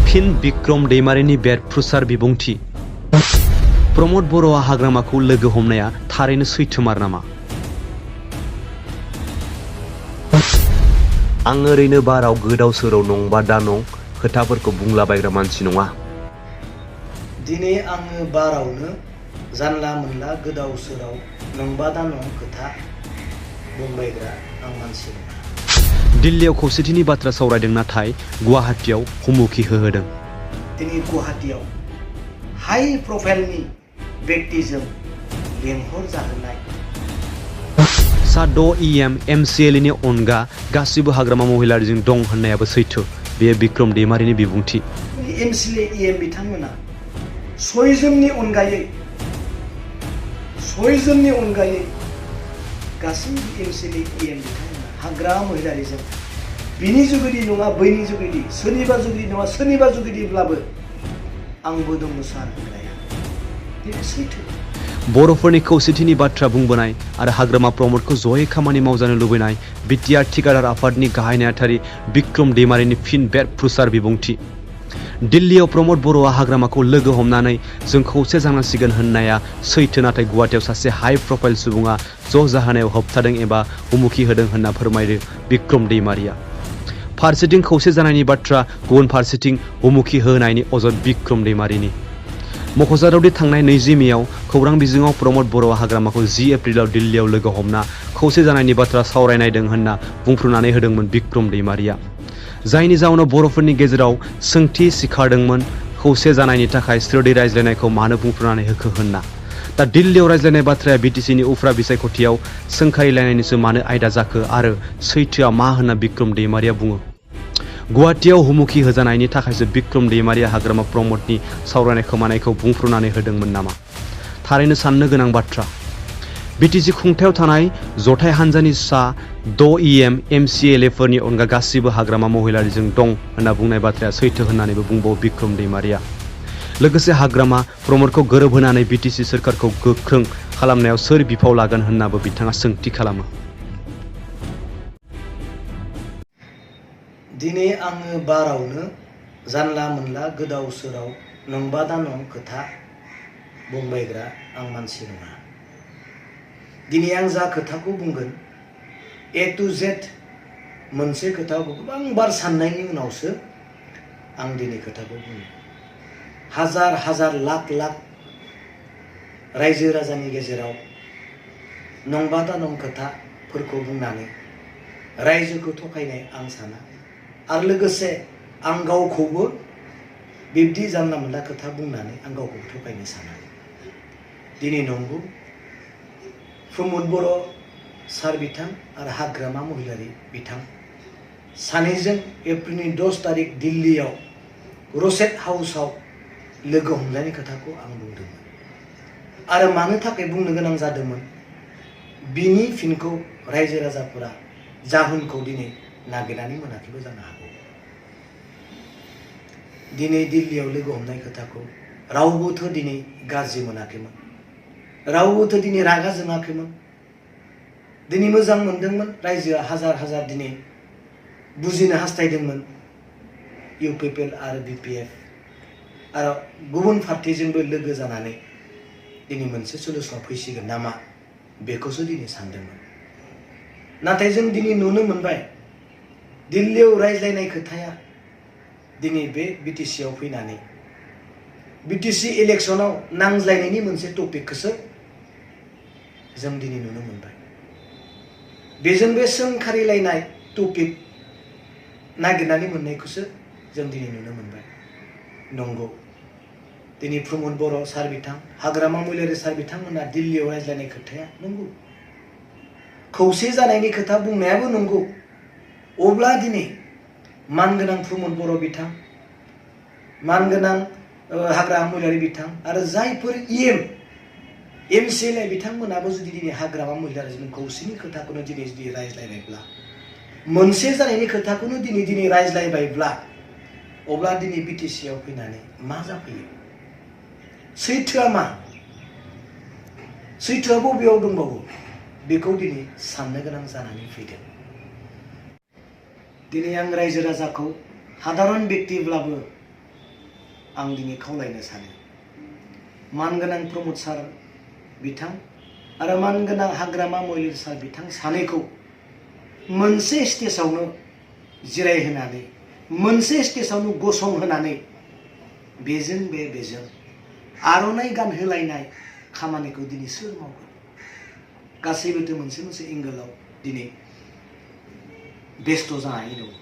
फिन बिक्रम दैमारिनि बेरफ्रुसार बिबुंथि। प्रमद बर'आ हाग्रामाखौ लोगो हमनाया थारैनो सैथोमार नामा? आं ओरैनो बाराव गोदाव सोराव नंबा दा नं खोथाफोरखौ बुंलाबायग्रा मानसि नङा। दिनै आङो बारावनो जानला मोनला गोदाव सोराव नंबा दा नं खोथा बुंबायग्रा आं मानसि नङा। दिल्लीयाव खौसेथिनि बाथ्रा सावरायदों, नाथाय गुवाहाटीयाव हुमुखि होहोदों। दिनै गुवाहाटीयाव हाई प्रफाइलनि व्यक्तिजों लेंहर जाहोनाय सा 6 EM MCLA नि अनगा गासिबो हाग्रामा महिलारिजों दं होननायाबो सैथो। बेयो बिक्रम दैमारिनि बिबुंथि। MCLA EM बिथांमोना 6 जननि अनगायै गासैबो MCLA EM बिथांमोना हाग्रामा महिलारिजों बिनि जुगिदि नङा बैनि जुगिदि सोरनिबा जुगिदि नङा सोरनिबा जुगिदिब्लाबो आंबो दङ सार होननाया बेयो सैथो। बर'फोरनि खौसेथिनि बाथ्रा बुंबोनाय आरो हाग्रामा प्रमदखौ जयै खामानि मावजानो लुबैनाय बिटिआर ठिकादार आफादनि गाहाय नेहाथारि बिक्रम दैमारिनि फिन बेरफ्रुसार बिबुंथि। दिल्लीयाव प्रमद बर'आ हाग्रामाखौ लोगो हमनानै जों खौसे जानांसिगोन होननाया सैथो, नाथाय गुवाहाटीयाव सासे हाई प्रफाइल सुबुङा ज' जाहोनायाव होबथादों एबा हुमुखि होदों होनना फोरमायदों बिक्रम दैमारिया। फारसेथिं खौसे जानायनि बाथ्रा, गुबुन फारसेथिं हुमुखि होनायनि अजद बिक्रम दैमारिनि। मख'जाथावदि थांनाय 20 मेआव खौरां बिजोङाव प्रमद बर'आ हाग्रामाखौ 10 एप्रिलाव दिल्लीयाव लोगो हमना खौसे जानायनि बाथ्रा सावरायनायदों होनना बुंफ्रुनानै होदोंमोन बिक्रम दैमारिया। जायनि जाउनाव बर'फोरनि गेजेराव सोंथि सिखारदोंमोन खौसे जानायनि थाखाय स्रोदै रायज्लायनायखौ मानो बुंफ्रुनानै होखो होनना। दा दिल्लीयाव रायज्लायनाय बाथ्राया बिटिसिनि उफ्रा बिसायख'थियाव सोंखारिलायनायनिसो मानो आयदा जाखो आरो सैथोआ मा होनना बिक्रम दैमारिया बुङो? गुवाहाटीयाव हुमुखि होजानायनि थाखायसो बिक्रम दैमारिया हाग्रामा प्रमदनि सावरायनाय खोमानायखौ बुंफ्रुनानै होदोंमोन नामा? थारैनो साननो गोनां बाथ्रा। बिटिसि खुंथायाव थानाय जथाय हान्जानि सा 6 EM MCLA फोरनि अनगा गासिबो हाग्रामा महिलारिजों दं होनना बुंनाय बाथ्राया सैथो होननानैबो बुंबावो बिक्रम दैमारिया। लोगोसे हाग्रामा प्रमदखौ गोरोबहोनानै बिटिसि सोरखारखौ गोख्रों खालामनायाव सोर बिफाव लागोन होननाबो बिथाङा सोंथि खालामो। दिनै आङो बारावनो जानला मोनला गोदाव सोराव नंबा दा नं खोथा बुंबायग्रा आं मानसि नङा। दिनै आं जा खोथाखौ बुंगोन A to Z मोनसे खोथाखौ गोबां बार साननायनि उनावसो आं दिनै खोथाखौ बुङो। हाजार हाजार लाख लाख रायजो राजानि गेजेराव नंबा दा नं खोथाफोरखौ बुंनानै रायजोखौ थगायनाय आं साना। आरो लोगोसे आं गावखौबो बिब्दि जानला मोनला खोथा बुंनानै आं गावखौ थगायनो साना। दिनै नंगौ प्रमद बर' सार बिथां आरो हाग्रामा महिलारि बिथां सानैजों एप्रिलनि 10 तारिख दिल्लीयाव रसेट हाउसआव लोगो हमनायनि खोथाखौ आं बुंदोंमोन। आरो मानो थाखाय बुंनो गोनां जादोंमोन बिनि फिनखौ रायजो राजाफोरा जाहोनखौ दिनै नागिरनानै मोनाखैबो जानो हागौ। दिनै दिल्लीयाव लोगो हमनाय खोथाखौ रावबोथ' दिनै गाज्रि मोनाखैमोन, रावबोथ' दिनै रागा जोङाखैमोन। दिनै मोजां मोनदोंमोन रायजोआ हाजार हाजार दिनै बुजिनो हास्थायदोंमोन UPPL आरो BPF आरो गुबुन पार्टिजोंबो लोगो जानानै दिनै मोनसे सल्युसनाव फैसिगोन नामा बेखौसो दिनै सानदोंमोन। नाथाय जों दिनै नुनो मोनबाय दिल्लीयाव रायज्लायनाय खोथाया दिनै बे बिटिसिआव फैनानै बिटिसि इलेक्सनाव नांज्लायनायनि मोनसे टपिकखौसो जों दिनै नुनो मोनबाय। बेजों बे सोंखारिलायनाय टपिक नागिरनानै मोननायखौसो जों दिनै नुनो मोनबाय। नंगौ दिनै प्रमद बर' सार बिथां हाग्रामा महिलारि सार बिथांमोना दिल्लीयाव रायज्लायनाय खोथाया नंगौ, खौसे जानायनि खोथा बुंनायाबो नंगौ। अब्ला दिनै मानगोनां प्रमद बर' बिथां, मानगोनां हाग्रामा महिलारि बिथां आरो जायफोर EM MCLA बिथांमोनाबो जुदि दिनै हाग्रामा महिलारिजों खौसेनि खोथाखौनो दिनै जुदि रायज्लायबायब्ला, मोनसे जानायनि खोथाखौनो दिनै रायज्लायबायब्ला, अब्ला दिनै बिटिसिआव फैनानै मा जाफैयो? सैथोआ मा? सैथोआ बबेयाव दंबावो? बेखौ दिनै साननो गोनां जानानै फैदों। दिनै आं रायजो राजाखौ साधारन व्यक्तिब्लाबो आं दिनै खावलायनो सानो मानगोनां प्रमद सार बिथां आरो मानगोनां हाग्रामा महिलारि सार बिथां सानैखौ मोनसे स्टेजावनो जिरायहोनानै मोनसे स्टेजावनो गसंहोनानै बेजों बेजों आर'नाइ गानहोलायनाय खामानिखौ दिनै सोर मावगोन? गासैबोथ' मोनसे मोनसे एंगोलाव दिनै बेस्थ' जानानै दं।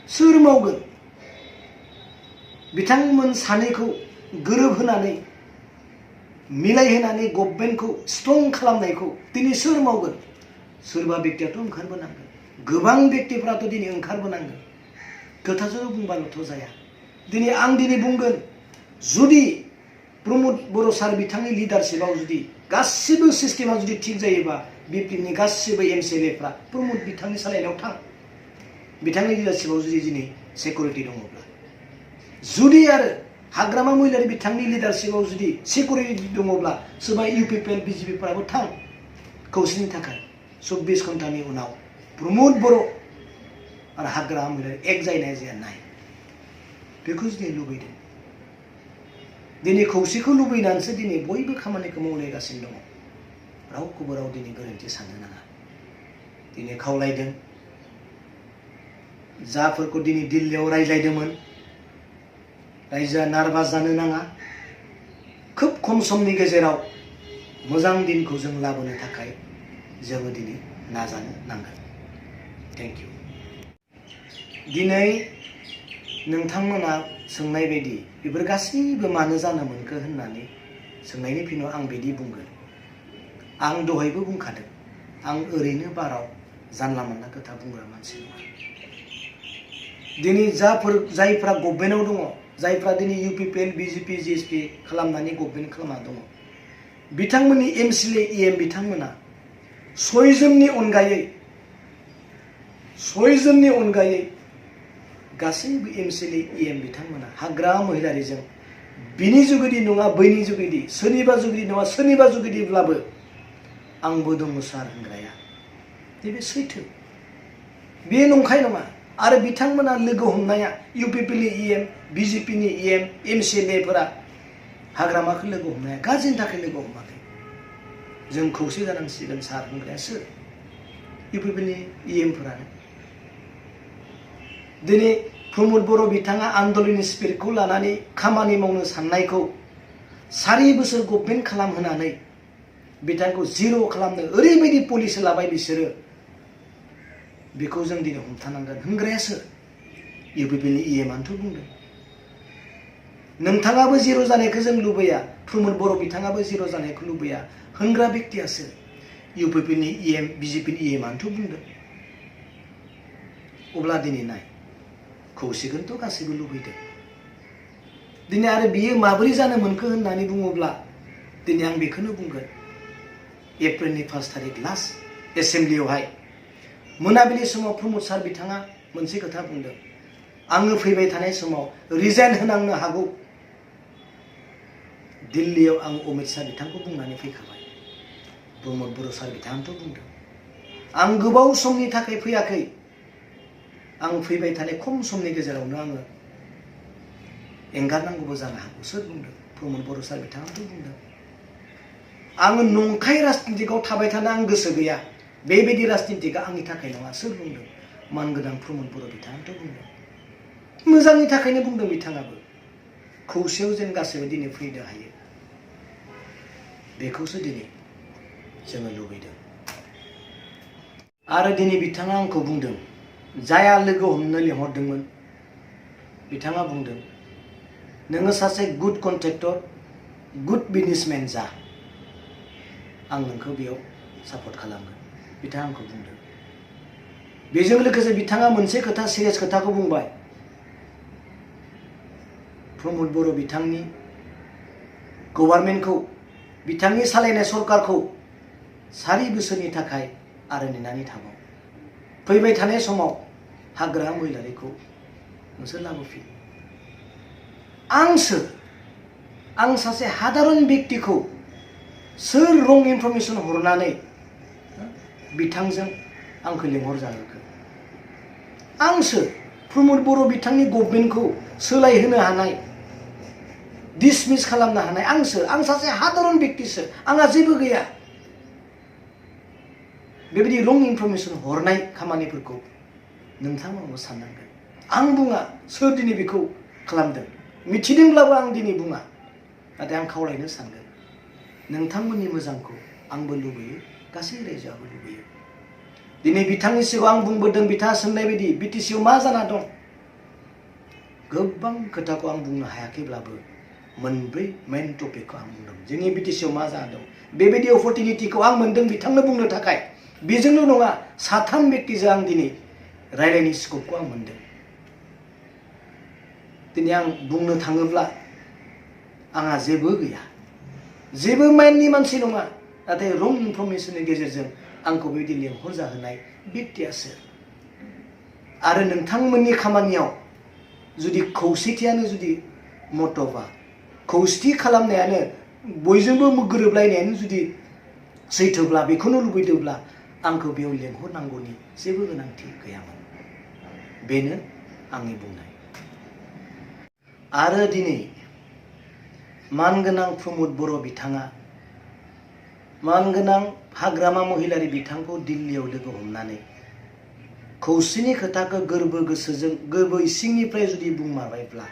सोर मावगोन? बिथांमोन सानैखौ गोरोबहोनानै मिलायहोनानै गभर्नमेन्टखौ स्ट्रं खालामनायखौ दिनै सोर मावगोन? सोरबा बेक्तियाथ' ओंखारबोनांगोन। गोबां बेक्तिफ्राथ' दिनै ओंखारबोनांगोन। खोथाजों बुंबाल'थ' जाया। दिनै आं बुंगोन जुदि प्रमद बर' सार बिथांनि लिडारशिपआव जुदि गासिबो सिस्टेमा जुदि थिग जायोबा बिपिनि गासिबो एमसिएलएफ्रा प्रमद बिथांनि सालायनायाव थां। बिथांनि लिडारशिपआव जुदि दिनै सिकिउरिटि दङब्ला जुदि आरो हाग्रामा महिलारि बिथांनि लिडारशिपआव जुदि सिकिउरिटि दङब्ला सोरबा इउपिपिएल बिजेपिफ्राबो थां खौसेनि थाखाय 24 घन्टानि उनाव प्रमद बर' आरो हाग्रामा महिलारि एक जायनाय जाया नाय बेखौ दिनै लुबैदों। दिनै खौसेखौ लुबैनानैसो दिनै बयबो खामानिखौ मावलायगासिनो दङ। रावखौबो राव दिनै गोरोन्थि साननो नाङा। दिनै खावलायदों जाफोरखौ दिनै दिल्लीयाव रायज्लायदोंमोन रायजोआ नार्भास जानो नाङा। खोब खम समनि गेजेराव मोजां दिनखौ जों लाबोनो थाखाय जोङो दिनै नाजानो नांगोन। Thank you. दिनै नोंथांमोना सोंनाय बायदि बेफोर गासैबो मानो जानो मोनखो होननानै सोंनायनि फिनाव आं बिदि बुंगोन। आं दहायबो बुंखादों आं ओरैनो बाराव जानला मोनला खोथा बुंग्रा मानसि नङा। दिनै जायफ्रा गभर्नमेन्टआव दङ जायफ्रा दिनै इउपिपिएल बिजेपि जिएसपि खालामनानै गभर्नमेन्ट खालामना दङ बिथांमोननि एमसिएलए इएम बिथांमोना 6 जननि अनगायै गासैबो एमसिएलए इएम बिथांमोना हाग्रामा महिलारिजों बिनि जुगिदि नङा बैनि जुगिदि सोरनिबा जुगिदि नङा सोरनिबा जुगिदिब्लाबो आंबो दङ सार होनग्राया बे सैथो बे नंखाय नङा। आरो बिथांमोना लोगो हमनाया इउपिपिएलनि इएम बिजेपिनि इएम एमसिएलएफोरा हाग्रामाखौ लोगो हमनाया गाज्रिनि थाखाय लोगो हमाखै। जों खौसे जानांसिगोन सार होनग्राया सोर? इउपिपिएलनि इएमफोरानो। दिनै प्रमद बर' बिथाङा आन्दलननि स्पिरिटखौ लानानै खामानि मावनो साननायखौ 4 बोसोर गभर्नमेन्ट खालामहोनानै बिथांखौ जिर' खालामनो ओरैबायदि पलिसि लाबाय बिसोरो बेखौ जों दिनै हमथानांगोन होनग्राया सोर? इउपिपिएलनि इएमआनोथ' बुंदों। नोंथाङाबो जिर' जानायखौ जों लुबैया प्रमद बर' बिथाङाबो जिर' जानायखौ लुबैया होनग्रा बेक्तिया सोर? इउपिपिएलनि इएम बिजेपिनि इएमआनोथ' बुंदों। अब्ला दिनै नाय खौसेखौथ' गासैबो लुबैदों। दिनै आरो बियो माबोरै जानो मोनखो होननानै बुङोब्ला दिनै आं बेखौनो बुंगोन एप्रिलनि 1 थारिख लास्ट एसेम्ब्लियावहाय मोनाबिलि समाव प्रमद सार बिथाङा मोनसे खोथा बुंदों आङो फैबाय थानाय समाव रिजाइन होनांनो हागौ। दिल्लीयाव आं अमित शाह बिथांखौ बुंनानै फैखाबाय। प्रमद बर' सार बिथाङाथ' बुंदों आं गोबाव समनि थाखाय फैयाखै आं फैबाय थानाय खम समनि गेजेरावनो आङो एंगारनांगौबो जानो हागौ। सोर बुंदों? प्रमद बर' सार बिथाङाथ' बुंदों आङो नंखाय राजनितिकआव थाबाय थानो आं गोसो गैया। बेबायदि राजनितिकआ आंनि थाखाय नङा। सोर बुंदों? मानगोनां प्रमद बर' बिथाङाथ' बुंदों। मोजांनि थाखायनो बुंदों बिथाङाबो। खौसेयाव जों गासैबो दिनै फैनो हायो बेखौसो दिनै जोङो लुबैदों। आरो दिनै बिथाङा आंखौ बुंदों जाया लोगो हमनो लिंहरदोंमोन बिथाङा बुंदों नोङो सासे गुड कन्ट्रेक्टर गुड बिजनेसमेन जा आं नोंखौ बेयाव सापर्ट खालामगोन बिथाङा आंखौ बुंदों। बेजों लोगोसे बिथाङा मोनसे खोथा सिरियास खोथाखौ बुंबाय प्रमद बर' बिथांनि गभर्नमेन्टखौ बिथांनि सालायनाय सरकारखौ 4 बोसोरनि थाखाय आरो नेनानै थाबाव फैबाय थानाय समाव हाग्रा महिलारिखौ नोंसोर लाबोफिन। आं सासे साधारन बेक्तिखौ सोर रं इनफरमेसन हरनानै बिथांजों आंखौ लिंहरजाहोखो? आंसो प्रमद बर' बिथांनि गभर्नमेन्टखौ सोलायहोनो हानाय डिसमिस खालामनो हानाय आंसो, आं सासे हादरन बेक्तिसो, आंहा जेबो गैया। बेबायदि रं इनफरमेसन हरनाय खामानिफोरखौ नोंथांमोनबो साननांगोन। आं बुङा सोर दिनै बेखौ खालामदों, मिथिदोंब्लाबो आं दिनै बुङा, नाथाय आं खावलायनो सानगोन नोंथांमोननि मोजांखौ आंबो लुबैयो, गासै रायजोआबो लुबैयो। दिनै बिथांनि सिगाङाव आं बुंबोदों, बिथाङा सोंनाय बायदि बिटिसिआव मा जाना दं। गोबां खोथाखौ आं बुंनो हायाखैब्लाबो मोनब्रै मेन टपिकखौ आं बुंदों। जोंनि बिटिसिआव मा जाना दं, बेबायदि अपरचुनिटिखौ आं मोनदों बिथांनो बुंनो थाखाय। बेजोंल' नङा, साथाम बेक्तिजों आं दिनै रायलायनाय स्कपखौ आं मोनदों। दिनै आं बुंनो थाङोब्ला आंहा जेबो गैया, जेबो माइन्डनि मानसि नङा, नाथाय रं इनफरमेसननि गेजेरजों आंखौ बेबायदि लेंहर जाहोनाय बेक्तिया सोर। आरो नोंथांमोननि खामानियाव जुदि खौसेथियानो जुदि मट'बा, खौसेथि खालामनायानो बयजोंबो गोरोबलायनायानो जुदि सैथोब्ला, बेखौनो लुबैदोंब्ला आंखौ बेयाव लेंहरनांगौनि जेबो गोनांथि गैयामोन। बेनो आंनि बुंनाय। आरो दिनै मानगोनां प्रमद बर' बिथाङा, मानगोनां हाग्रामा महिलारि बिथांखौ दिल्लीयाव लोगो हमनानै खौसेनि खोथाखौ गोरबो गोसोजों, गोरबो इसिंनिफ्राय जुदि बुंमारबायब्ला,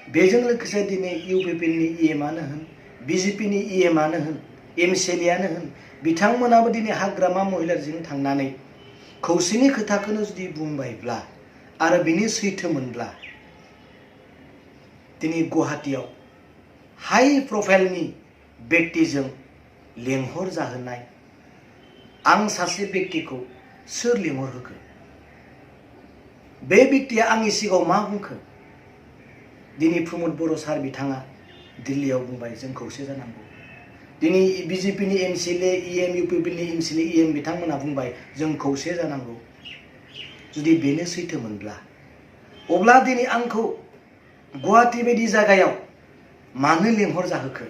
बेजों लोगोसे दिनै इउपिपिएलनि इएमआनो होन, बिजेपिनि इएमआनो होन, एमसिएलएआनो होन, बिथांमोनाबो दिनै हाग्रामा महिलारिजों थांनानै खौसेनि खोथाखौनो जुदि बुंबायब्ला आरो बिनि सैथोमोनब्ला, दिनै गुवाहाटियाव हाई प्रफाइलनि बेक्तिजों लेंहर जाहोनाय आं सासे बेक्तिखौ सोर लेंहरहोखो? बे बेक्तिया आंनि सिगाङाव मा बुंखो? दिनै प्रमद बर' सार बिथाङा दिल्लीयाव बुंबाय जों खौसे जानांगौ। दिनै बिजेपिनि एमसिएलए, इएम, इउपिपिएलनि एमसिएलए, इएम बिथांमोना बुंबाय जों खौसे जानांगौ। जुदि बेनो सैथोमोनब्ला, अब्ला दिनै आंखौ गुवाहाटि बायदि जायगायाव मानो लेंहर जाहोखो?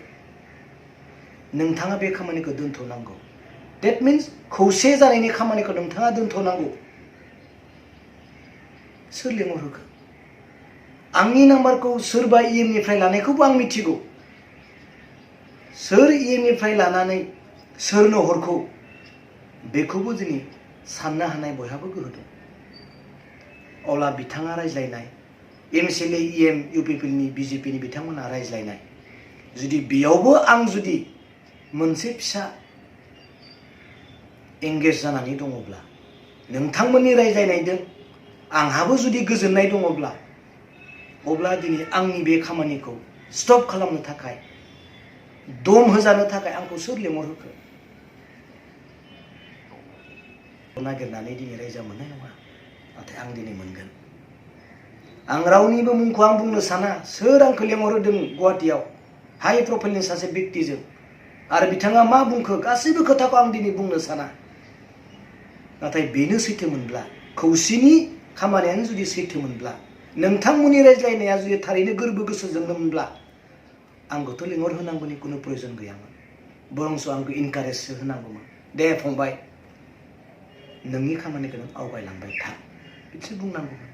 नोंथाङा बे खामानिखौ दोनथ'नांगौ। डेट मिन्स खौसे जानायनि खामानिखौ नोंथाङा दोनथ'नांगौ। सोर लेंहरहोखो? आंनि नाम्बारखौ सोरबा इएमनिफ्राय लानायखौबो आं मिथिगौ। सोर इएमनिफ्राय लानानै सोरनो हरखौ, बेखौबो दिनै साननो हानाय बयहाबो गोहो दं। अब्ला बिथाङा रायज्लायनाय, एमसिएलए, इएम, इउपिपिएलनि, बिजेपिनि बिथांमोना रायज्लायनाय, जुदि बेयावबो आं जुदि मोनसे फिसा एंगेज जानानै दङब्ला, नोंथांमोननि रायज्लायनायजों आंहाबो जुदि गोजोननाय दङब्ला, अब्ला दिनै आंनि बे खामानिखौ स्टप खालामनो थाखाय, दम होजानो थाखाय आंखौ सोर लेंहरहोखो? नागिरनानै दिनै रायजा मोननाय नङा, नाथाय आं दिनै मोनगोन। आं रावनिबो मुंखौ आं बुंनो साना, सोर आंखौ लेंहरहोदों गुवाहाटियाव हाई प्रफाइलनि सासे बेक्तिजों, आरो बिथाङा मा बुंखो, गासैबो खोथाखौ आं दिनै बुंनो साना। नाथाय बेनो सैथोमोनब्ला, खौसेनि खामानियानो जुदि सैथोमोनब्ला, नोंथांमोननि रायज्लायनाया जुदि थारैनो गोरबो गोसोजोंमोनब्ला, आंखौथ' लेंहरहोनांगौनि खुनु प्रयजन गैयामोन। बरंसो आंखौ इनकारेजसो होनांगौमोन। दे फंबाय, नोंनि खामानिखौ नों आवगायलांबाय था, बिदिसो बुंनांगौमोन।